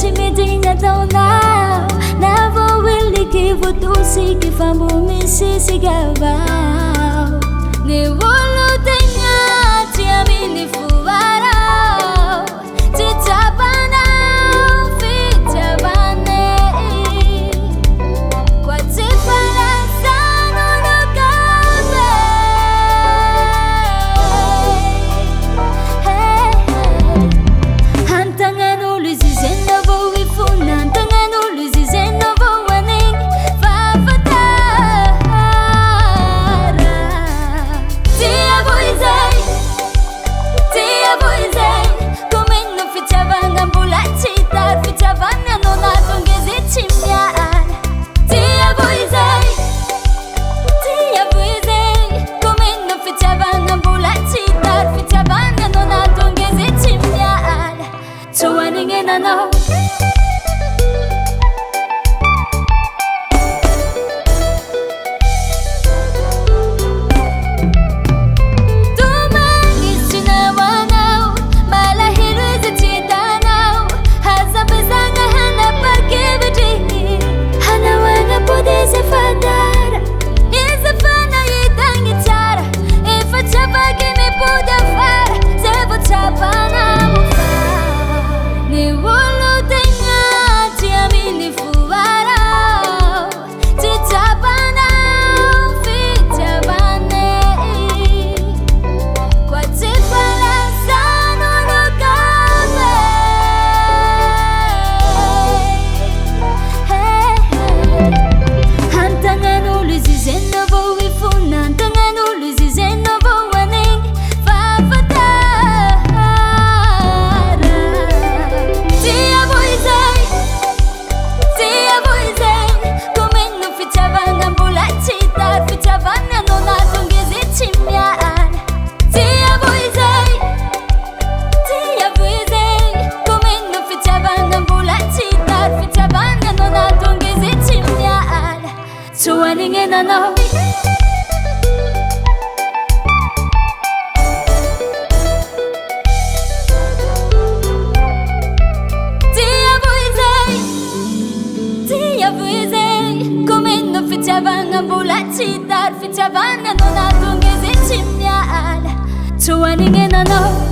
tsy mety ataonao. Na voahiliky voatosiky fa mbo misisika avao. Ny olo tegna tsy amin'ny foarao, tsy tsapanao fitiavane. Koa tsy falasan'olo kafe. Hey, hey. Antagnan'olo izy izay navao ifona, antagnan'olo izy izay navao anigny fahafatara. Tiavo izay, tiavo izay, komeno fitiavagna mbola tsy hita, fitiavana anao nahatonga izy tsy miala. Tiavo izay, tiavo izay, komeno fitiavagna mbola tsy hita, fitiavana anao nahatonga izy tsy miala. Tsy ho anignenanao. Tomany izy tsy nahoanao, malahelo izy tsy hitanao. Aza ampiasagna hanapa-kevitry, hanahoagna pody izy efa tara. Izy efa nahita ny tsara, efa tsy afaky mipody afara. Zay vao tsapanao fa ny olo tegna tsy amin'ny foarao, tsy tsapanao fitiavane. Koa tsy falasan'olo kafe. Hey, hey. Antagnan'olo izy izay navao ifona, antagnan'olo izy izay navao anigny fahafatara. Tiavo izay, tiavo izay, komeno fitiavagna mbola tsy hita, fitiavana anao nahatonga izy tsy miala. Tiavo izay, tiavo izay, komeno fitiavagna mbola tsy hita, fitiavana anao nahatonga izy tsy miala. Tsy ho anignenanao. Tiavo izay, tiavo izay, komeno fitiavagna mbola tsy hita, fitiavana anao nahatonga izy tsy miala. Tsy ho anignenanao.